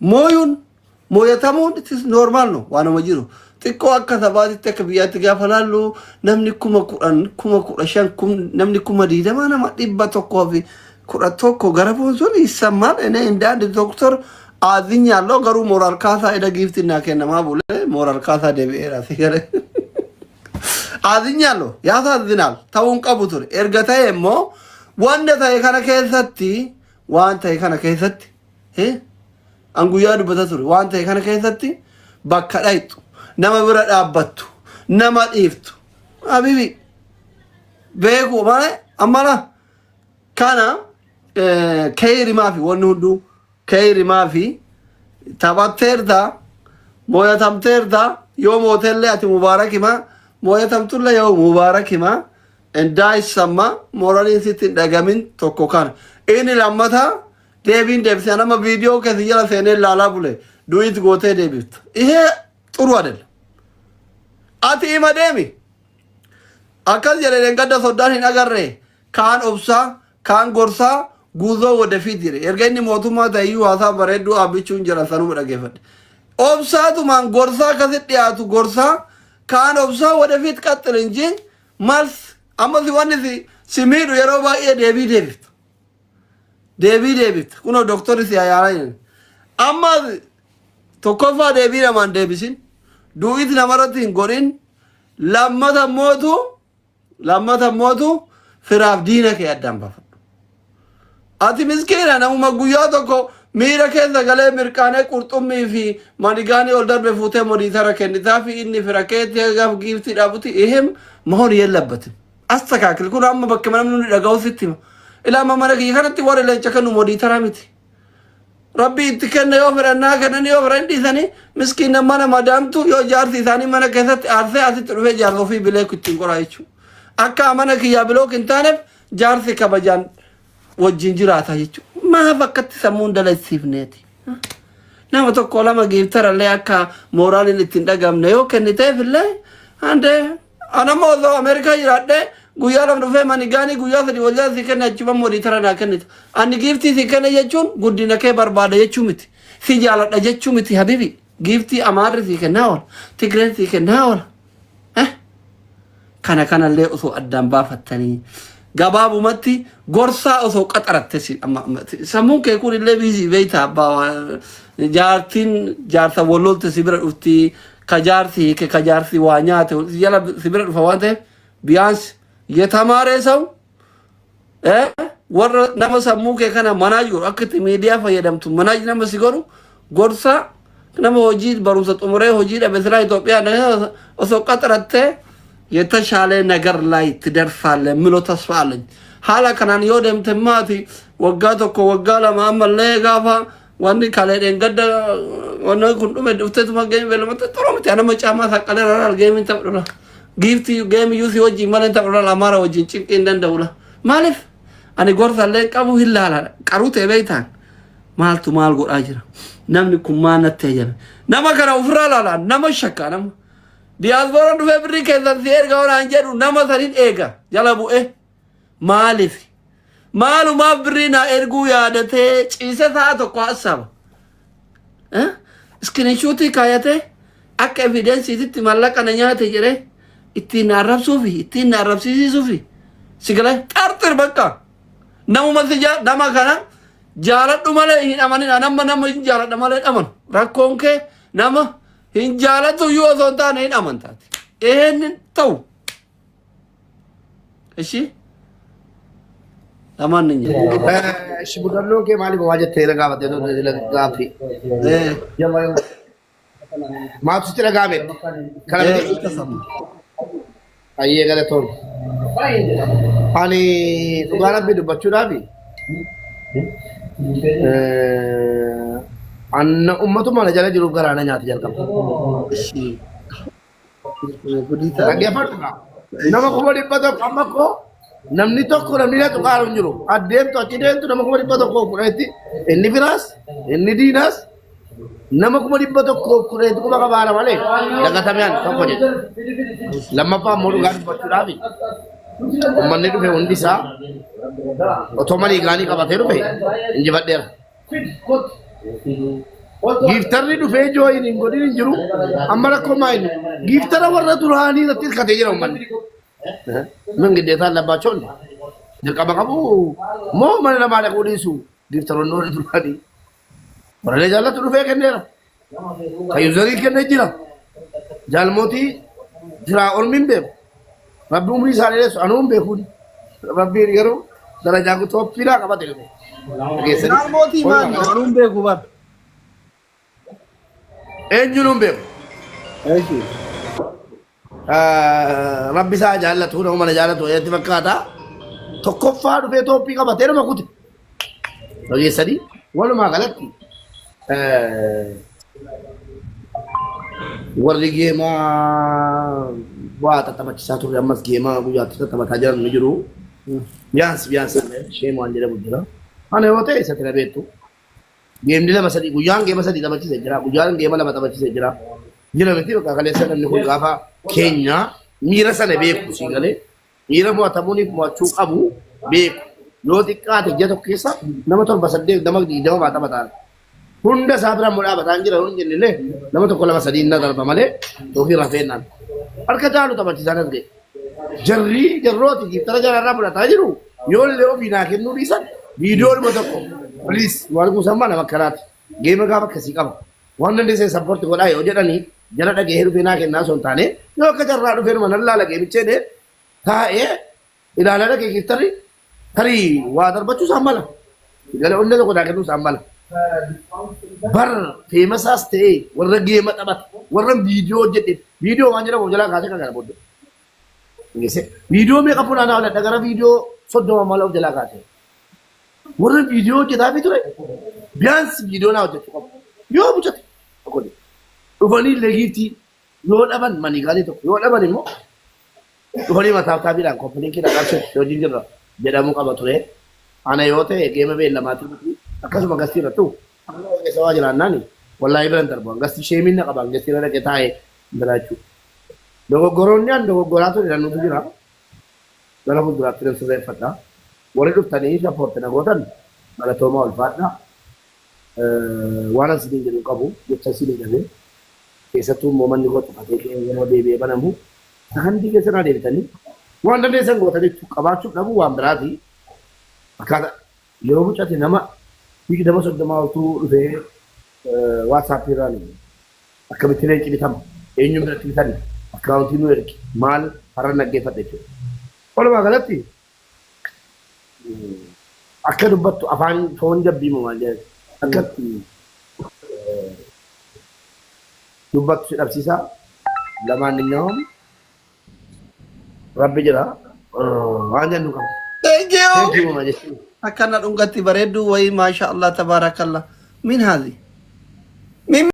Mooyuun mooyatamuun it is normal no waanuma jiru. Xiqqoo akka sabaatitti akka biyyaatti gaafa laallu namni 10,000 15,000 namni 20,000 nama 111 garafuun sun ይሰማል። እኔ እንደ አንድ ዶክተር አዝኛለሁ። Garuu moral kaasaa eda giiftiin naa kennamaa bule moral kaasaa deebi'eera si galee. አዝኛለሁ። ያሳዝናል። Ta'uun qabu ture. Erga ta'e immoo wanta ta'e kana keessatti waan ta'e kana keessatti an guyyaa dubbata ture waan ta'e kana keessatti bakka dhayxu nama bira dhaabbattu nama dhiiftu habibi beeku malee ammana kana keeyrimaa fi wanni hunduu keeyrimaa fi taphatteerta mooyatamteerta yoo mootellee ati mubaarak himaa mooyatamtullee yoo mubaarak himaa እንዳይሰማ mooraliin sitti hin dhagamin tokko kana inni lammataa deebiin deebisee nama viidiyoo keessa jala seenee laalaa bule duet gootee deebifta ይሄ ጥሩ አይደለም። Ati ima deemi akkas jedhe dheengadda soddaan hin agarre kaan obsaa kaan gorsaa ጉዞ ወደፊት jedhe erga inni mootummaa ta'eyyuu haasaa bareedduu dhaabbichuun jira sanuma dhageeffadhe. Obsaatumaan gorsaa akkasitti dhiyaatu gorsaa kaan obsaa ወደፊት ቀጥል እንጂ መልስ amma si wanni si miidhu yeroo baay'ee deebii deebifta. Deebii deebifta. Kunoo doktorri si yaalaa jiran. Amma tokkoffaa deebii namaan deebisin. Du'it namarratti hin godhin. Lammata mootu firaaf diina kee addaan baafadhu. Ati miskiina namuma guyyaa tokko miira keessa galee mirqaanee qurxummii fi manigaanii ol darbe fuutee moderator kennitaa fi inni fira keetti gaaf giiftii dhaabuti ይሄም መሆን የለበትም። አስተካክል kun amma bakka namni nu dhaga'u sitti hima. Ilaa amma mana kiyya kanatti warri leenca kennu moderator miti. Rabbi itti kenne yoo fedhannaa kennan yoo fedhan dhiisanii miskiina mana madaamtu yoo jaarsi isaanii mana keessatti aarsee asitti dhufee jaarsa ofii block ittiin qoraa jechuudha. Akka mana kiyyaa block hin taaneef jaarsi kabajaan wajjin jiraata jechuudha. Maaf akkatti sammuun dalagsiifneeti? Nama tokko lama gifterallee akka mooraaliin ittiin dhagamne yoo kenniteef illee ande anammoo osoo Ameerikaa jiraadhee guyyaa 2 dhufee manigaanii guyyaa 3 wal si kenne achuma moderator naa kennita. Ani giiftii si kenne jechuun guddina kee barbaada jechuu miti. Si jaaladha jechuu miti habibi. Giiftii Amaarri si kennaa oola. Tigreen si kennaa oola. Kana kanallee osoo addaan baafattanii gabaabumatti gorsaa osoo qaxaratte si amma sammuun kee kun illee busy beeyta abbaa jaartiin jaarsa wallolte si bira dhufti ka jaarsi hiike ka jaarsi waa nyaate jala si bira dhufa waan ta'eef ቢያንስ የተማረ ሰው warra nama sammuu kee kana manage godhu akka itti miidiyaa fayyadamtu manage nama si godhu gorsa nama hojii barumsa xumuree hojii dhabe silaa Itoophiyaa osoo qaxarattee የተሻለ ነገር ላይ ትደርሳለህ የሚለው ተስፋ አለኝ። Haala kanaan yoo deemte maati waggaa 1 waggaa 2 ammallee gaafa wanni kalee dheengadda wanni kun dhume dhufteetuma game beellamatti xuruu miti anama caamaa saqqalee raraal gameiin taphadhula. Giiftii gameiyyuu si wajjin malee taphadhula Amaara wajjin cinqii hin danda'ula. Maaliif? Ani gorsa illee qabu hin laala qaruu ta'e beektaan maaltu maal godhaa jira namni kun maal natti ajame nama kana ofirraa laala nama shakka nama diyaaspooraan dhufee birrii keessan si erga onaan jedhu nama sanin eega jala bu'e maaliif maalumaaf birrii naa erguu yaadatee ciise sa'a tokko hassaba screenshotii kaayatee akka evidenceiitti mallaqa na nyaate jedhee ittiin na arrabsuufi ittiin na arrabsiisuufi si galee xarxir bakka namuma si nama kana jaaladhu malee hin amanin nama nama hin jaaladha malee hin amanu rakkoon kee nama hin jaalatu iyyuu osoo hin taane hin amantaati ይሄንን ተው እሺ ለማንኛውም እሺ mudannoon kee maaliif waa jettee na gaafatte gaaffii. Maaltu sitti dhaga'ame? Kana miti. ተሰማ Ayyee galatoon. Ani dhugaa rabbii dubbachuudhaaf anna ummatuma na jala jiruuf garaa na nyaate jalqaba. እሺ ጉዲታ Dhaggeeffadhu. Nama 100,000 amma koo namni tokko namni na tuqaaru hin jiru. Adeemtu achi deemtu nama 110,000 inni firaas inni diinaas nama 110,010 quba qabaara malee dagatameen tokko jedhe. Lammaffaa immoo dhugaa dubbachuudhaaf uummanni dhufe hundi isaa otoo malii gaanii qabatee dhufe injifadheera. Gifterri dhufee join hin godhin hin jiru. Amma rakkoo maa inni? Giftera warra duraanii irratti hirkatee jira uummanni. Min giddeetaa allabbaachoo inni. Dirqama qabu moo mana namaa dhaquu dhiisu gifteroonni warra duraanii. Warra jaallatu dhufee kenneera. Kan userii kennee jira. Jaalmootii jiraa ormi hin beeku. Rabbi umrii isaa dheeressu anuu hin beekuun. Rabbiin garuu darajaa tooppiidhaa qabate dhufe. Dhageessanii. Jaal mootii maal anuu hin beeku bar. Eenyuun hin beeku. Eeshi. Rabbi isaa jaallatu nama mana jaallatu itti fakkaata. Tokkoffaa dhufee tooppii qabatee nama kute. Dhageessanii walumaa galatti warri geemaa waa tattaphachiisaa turre ammas geemaa guyyaatti tattaphataa jiran ni jiru. Biyaansi biyaansi isheen waan jedhamu jira. Ana yoo ta'e isa tira beektu. Geemni lama sadii guyyaan geema sadii taphachiise jira. Guyyaan geema lama taphachiise jira. Jira miti bakka kaleessa namni kun gaafa keenya miira sana beeku sii galee miira mo'atamuuniif mo'achuu qabu beeku. Yoo xiqqaate ji'a tokko keessa nama torba saddeet nama 20 maa taphataan. Hunda isaa bira immoo dhaabataan jira yoo hin jennellee nama tokko lama sadii na darba malee yookiin rafeennaan. Harka caalu taphachiisaan as ga'e. Jarri jarrooti giftara jararraa fudhataa jiru yoo illee ofii naa kennuu dhiisan viidiyoodhuma tokko please nu arguu sammaa nama akkanaati. Geema gaafa akkasii qaba. Waan dandeessan sappoorti godhaa yoo jedhanii jara dhaga'ee dhufee naa kennaa osoo hin taane yoo akka jarraa dhufee numa nan laala geemicha jedhee taa'ee ilaalaa dhagee giftarri tarii waa darbachuu isaan mala. Galee onnee tokko naa kennuu isaan mala. Bar feemasaas ta'ee warra geema taphatu warra viidiyoo hojjedhe viidiyoo waan jedhamu of jalaa kaasee kan kana booddee. Geesse viidiyoo meeqa funaanaa oladha gara viidiyoo 30 mala of jalaa kaasee. Warra viidiyoo hojjetaa fi ture biyaansi viidiyoo naa hojjechuu qabu. Yoo bucate tokko dhufanii illee giiftii yoo dhaban maniigaalii tokko yoo dhaban immoo dhufanii mataa taabiidhaan koppiliinkii dhaqabsee wajjin jirra jedhamuu qaba ture. Ana yoo ta'e geema beellamaatii miti akkasuma gastii irrattu akkasuma keessa waa jiraannaan wallaahi biran darbu gastii sheemiin na qaba gastii irra dhaqee taa'ee bira jechuudha. Dogoggoroonni an dogoggoraa ture nanuutu jira. Gara fuulduraatti nan sirreeffadha. Warri dhuftanii sappoorti na gootan galatoomaa ulfaadha. Waan an isiniin jedhu hin qabu jecha isinii dhabe. Keessattuu immoo manni koo cufatee ka'ee yeroo deebi'ee banamu sakandii keessa naa deebitanii waan dandeessan gootanitti qabaachuuf dhabuu waan biraati. Akkaataa yeroo mucate nama 20 30 oltuu dhufee WhatsApp irraan akkamitti leenci bitama eenyuun biratti bitanna akkaawuntii nu ergi maal har'a naggeeffadha jechuudha. Walumaa galatti akka dubbattu afaan foon jabbii moo maal jedhan akkatti dubbattu si dhabsiisa. Lamaanninyahum rabbi jira waan jennu qabu. Thank you. Thank you mama jechuun. Akkana dhungatti bareedduu wayii maasha Allah tabaarakallah. Min haadhi. Min